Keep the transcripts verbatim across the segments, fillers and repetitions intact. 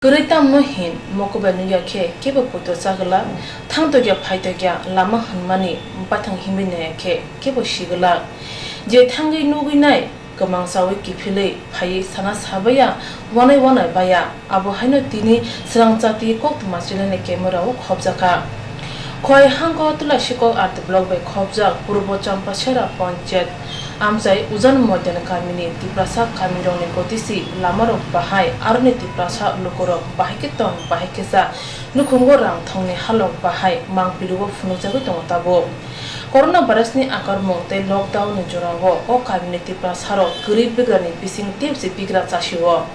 Kwrwi tamno hin mokol bai nukya khe kebo poito cha glak, thangtokya phaitokya lama hwnmani baithang himwi naiya khe kebo si glak. Je thangwi nugwi nai, kwmang chawi kiphilwi phaiwi sana sabaiya, wanai wanai baiya, abo haino tini swrang chati koktwma channel ni camera o khobjakha. Khowai hangko Tulasikok R D block bai khobjak Purbo Champasera Panchayat amchai Ujan Moidan kamini Tiprasa kamirokni gotisi lamarok bahai aroni Tiprasa lukurok bahai khe tong bahai khe cha nukhungo rang thongni halok bahai mangpili o phunukjagwi tongo tabuk. Corona virus ni akarmung tei lockdown ni jorao o kamini Tiprasarok kwrwi bigrani bising tepsi bigra chasio.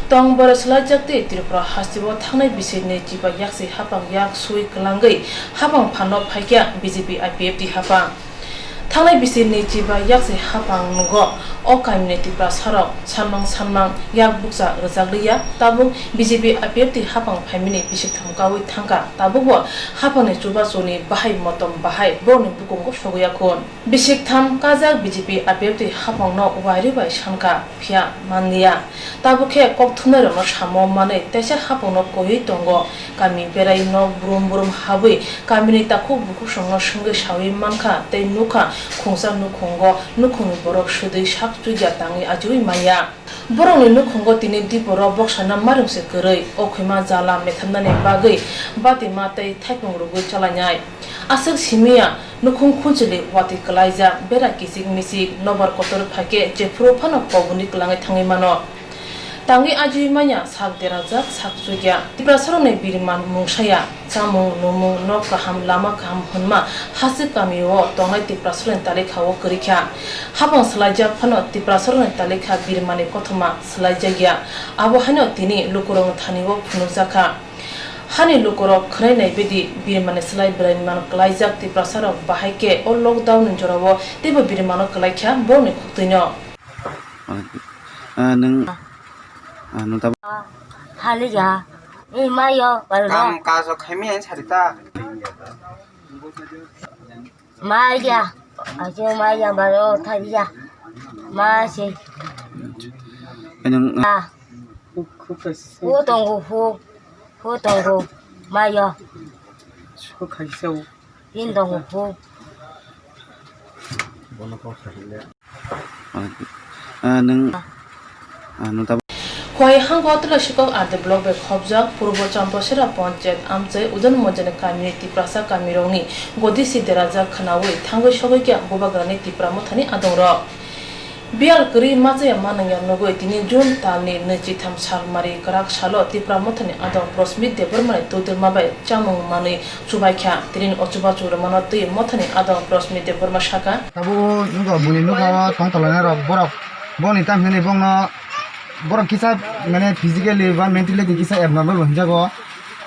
Tong bwrwi swlaijak tei Tripura hasteo thangnai bisi nwichiba yaksi haphang yak sui kwlangwi haphang phano phaikha B J P I P F T haphang. Thangnai bisi nwichiba yaksi haphang nugo o kamini Tiprasarok sanmang sanmang yak bukcha rwjak liya, tabuk B J P I P F T haphang phaimani bisik thang kaui thangkha, tabukbo haphangni chubachuni bahai motom bahai borokni bukungo sogwi ya khun. Bisik tham kajak B J P I P F T haphangno wairwi bai sankha, phiya manliya. Tabuk khe kok thumnairokno samo manwi teisa haphangno koiwi tongo. Kami berai nok brum brum habwi kamini takhuk bukhuk songno swngwi saui mankha tei nukha khungsa nukhungo nukhungni borok swdwi sak chukya tangwi ajiui manya. Borokni nukhungo tini diporo boksana marungse kwrwi, o khwima jala methamnani bagwi batima tei thaipung rwgwi chalainai. Aswk simiya nukhung khunchili watwi kwlaijak, bera kichik michik, nobar kotor phaikhe jephuru phano kobuni kwlangwi thangwi mano. Tangwi ajiui manya sak derajak, sak chukya. Tiprasarokni biriman mungsaya. Chamung, numung, nok kaham, lama kaham hwnma hasteo kamio tongnai Tiprasarokni talikha o kwrwi kha. Haphang swlaijak phano Tiprasarokni talikha birmani kothoma swlaijakya. Abo haino tini lukurokni thani o phunukjak kha. Hani lukurok khwnai nai bidi birmani swlai bwraiman kwlaijak Tiprasarok bahai khe o lockdown ni jorao teibo birmano kwlaikha borokni khuktwino. Ah, nwng, ah, nwng tabuk. Haliya, ni mayo, baldo. Kam kaso khaimi ang sarita. Maya, ajo maya baro thaliya. Ma se. Nwng, ah. Ah. Hu tongo hu, hu tongo mayo. Hu khaisa o. Tin tongo hu. Ah, nwng, ah, nwng tabuk. Khowai hangko Tulasikok R D block bai khobjak Purbo Champasera Panchayat amchai Udan Moidan kamini Tiprasa kamirokni gotisi derajak khwnaui thangwi sogwi kha Bubagrani Tipra Mothani adongrok. Biyal kwrwi machaya manwngya nugwi tini June talni nwichitham salmari kwrak salo Tipra Mothani adong Prosmit Debbarmani twidulma bai chamung manwi chubaikha. Tini o chubachu rwmano twi Mothani adong Prosmit Debbarma sakha. Tabuk nukha buini nukha o tong tolanairok borok boni tamhinani bongno borok kisa mane physically ba mentally kisa abnormal bo hinjago.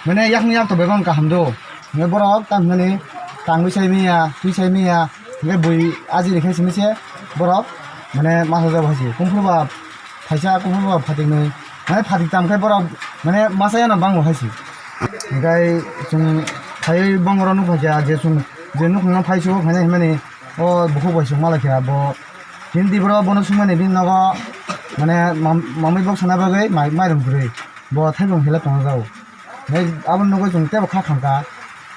Mane yakni yak to bebak kaham do. Hingke borok tamhinani tangwi sai manya, twi sai manya, hingke bui ajini khe simi se borok mane masa jabo hai se. Kung phuru ba thaisa, kung phuru ba phatik nwi, mane phatik tam khe borok mane masa yano bango hai se. Hingke chwng phaiwi bongoro nukha khe je chwng je nukhungno phai sugo khainai hinmani o bukhuk bai chwng malai khe bo hindi borok bono swngmani bini nogo mane mam-, mamwi bok sana bagwi mai-, mairum kwrwi bo thaibung khe le tongna jago. Hingke abo nugwi chwng teibo kha khamkha.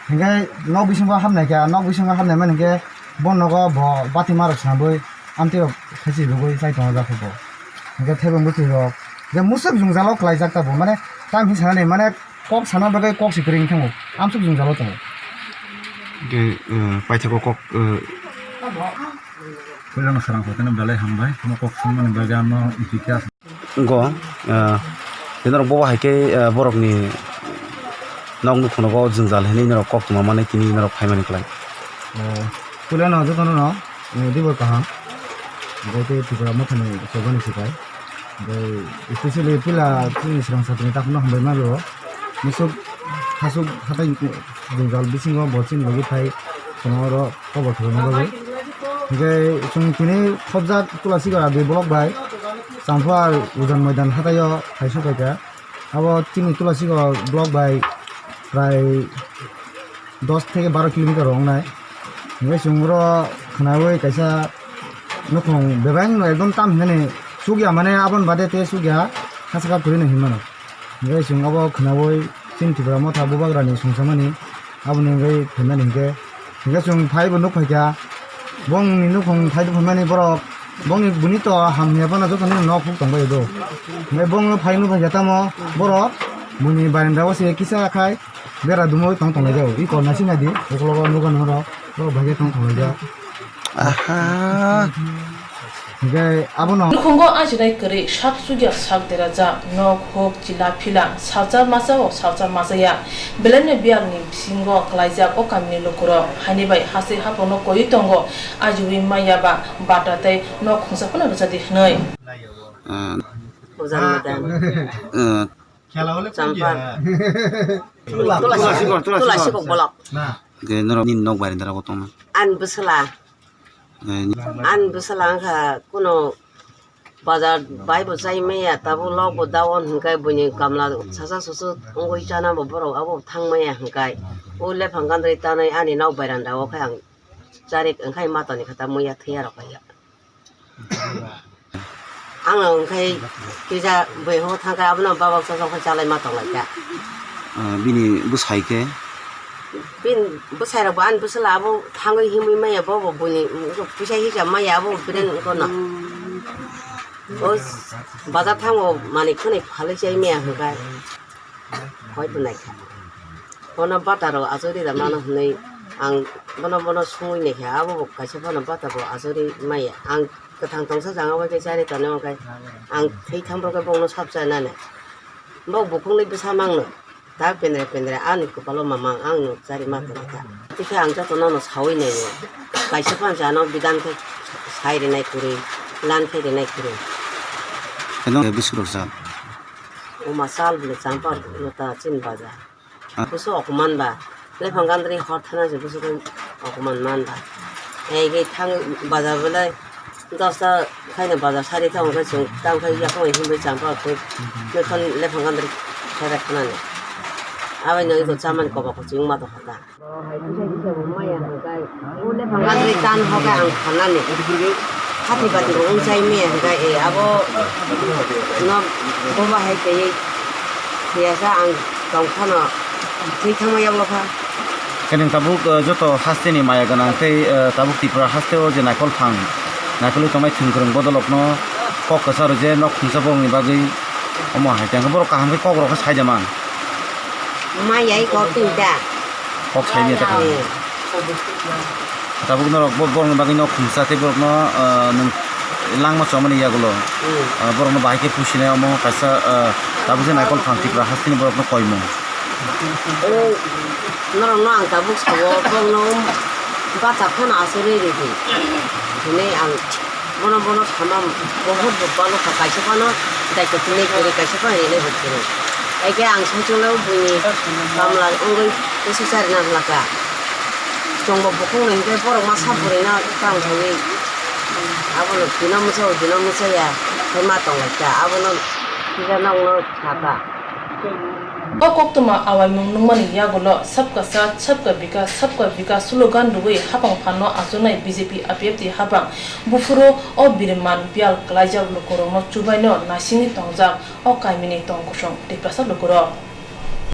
Hingke nok bisingo hapnai kha, nok bisingo hapnai mani hingke bo nogo bo bati marok swnamwi amtwi rok khachi rwgwi chai tongo jak bo. Hingke thaibo bwtwi rok je musuk jwngjalo kwlaijak tabuk, mane tam hinwi sanani, mane kok sana bagwi kok se kwrwi wngthango, amsuk jwngjalo tongo. Hingke, eh, paithago kok, eh, Puilano swrang khaitano belai hambai, omo kok swngmani bagwi ano bikha. Go, ah, norok bobo hai khe, ah, borokni nok nukhungno o jwngjal hinwi norok koktwma manwi tini norok phaimani kwlai. Oh, puilano jotono no, eh, dibor kaham. Bo tei Tripura Mothani chobani sipai. Bai, especially puila chini swrang satini takhukno hambai ma rwo. Musuk, hasuk, hatai jwngjal bisingo bo chini logi phai, chwng oro kobo thwima bagwi. Hingke chwng tini khobjak Tulasikora dui block bai, Champar Ujan Moidan hataio hai sokhaikha. Abo chini Tulasikora block bai prai dos theke baro kilometer rok wngnai. Hingke chwng oro khwnaui kaisa nukhung bebak no ekdom tam hinani chukya, mane aboni bade te chukya, ha saka kwrwi no hinmano. Hingke chwng abo khwnaui chini Tipra Motha bubagrani songsamani aboni wngwi phaimani hingke, hingke chwng phaibo nuk phaikha, bongni nukhung phaibo phaimani borok, bongni buni to hamya phano jotono nok huk tongbai do. Hingke bongno phai nuk phaikha tamo borok buni barenda o se kisa khai bera dumui tong tonglaijao. I korna sina di, ukologo nugo noro, borok bhai tong tonglaijao. Aha. Hingke abono. Nukhungo ajinai kwrwi sak sugya sak derajak, nok hok chila phila, salsa masa o salsa masaya. Belai no biyang ni bisingo klaijak o kamini lukurok. Haini bai hastei haphangno koiwi tongo, ajiwi maya ba bata tei nok khungsa phano rwjadi hwnwi. Ah. Ojan madam. Ah. Champa. Tula sikok, tula sikok. Tula sikok bolok. Hingke norok nini nok barenda rogo tongma. An bwsala. Eh, ni- An bwsala wngkha kuno bazar bai bo chai maya, tabuk lok bo daon hingkai buini kamla sasa susu wngwi chana bo borok abo thang maya hingkai. O lephang gandri tanai ani nok baranda o khai ang charik wngkhai matani khe ta muya thuya rok kaiya. Ang wngkhai kisa bui ho thangkha abono babak sasa khai chalai ma tonglaikha. Ah, bini bwsai khe? Bini bwsai rok bo ani bwsala abo thangwi himwi maya bo bo buini kisa hika maya abo bren kono. O bazar thango manwi khwnwi phalwi chai maya hwnkha. Hoi bo naikha. Bono bata rok achuk ri da mano hwnwi ang bono bono sungwi naikha. Abo bo kaisa bono bata bo achuk ri maya. Ang kwthang tongsa janga bai khe chari tonwi hwnkhe ang thwi thang rok khe bono sap cha nani. Bo bukhukni bwsa mangno. Ta pendre pendre ani kwpalo mamang ang no chari ma tongkha. Tikhe ang jotono no sawi naio. Kaisa phan jano bidan khe sai rinai kwrwi, lan khe rinai kwrwi. Eno bisuk rok cha. Oma chal bwle chang par ta chin baja. Ah. Busu okuman ba. Lephang gandri hor thana se busu khe okuman man ba. Ei ge thang baja bwle dosta khaina baja sari thang khe chwng tang khe yakung himbai chang par khe. Lekhon lephang gandri khe thana ni. Abai no iko chaman koba ko chwng ma to hota. Hai kisa kisa bo maya hwnkhe, o lephang gandri tan hwnkhe ang khanani. Hati bati bo wngchai maya hwnkhe, e, abo no boba hai tei thwiyasa ang tong phano thwi thangma yaglokha. Khe nwng tabuk, eh, joto hasteni maya gwnang tei, eh, tabuk Tripura hasteo je naikolphang, naikolwi tongnai thwngkwrwng bodolokno kok kwcharo je nok khungsa borokni bagwi omo hai khe borok kaham khe kokrok khe saida man. Maya i kok twi ta. Kok saimaya ta kha. Hmm. Tabuk norok bo-, borokni bagwi nok khungsa tei borokno, ah, nwng langma chomani yagulo. Hmm. Ah, borokno bahai khe pusinai omo kaisa, ah, tabuk je naikolphang Tripura hasteni borokno koimung. O, norokno ang tabuk sao, borokno bata phano asugwi ridi. Hwnwi ang Bono, bono sama bohot bo balo kha, kaisa phano daityo tini kwrwi, kaisa phano rinai bo kwrwi. Haikhe ang saichung lai buini kamla wngwi bwswk charina hwnlakha. Chwngbo bukhuk nai hwnkhe borok masa bwrwino tang thangwi abono tino mwchao, tino mwchaya khe ma tonglaikha. Abono kisa nokno sakha. O koktwma awaimung nungmani yagulo Sabka Saath, Sabka Vikas, Sabka Vikas slogan rwui hapang phanno achuknai B J P I P F T hapang buphuru o biriman biyal kwlaijak lukurokno chubaino naisingwi tongjak o kamini tong kosong Tiprasa lukurok.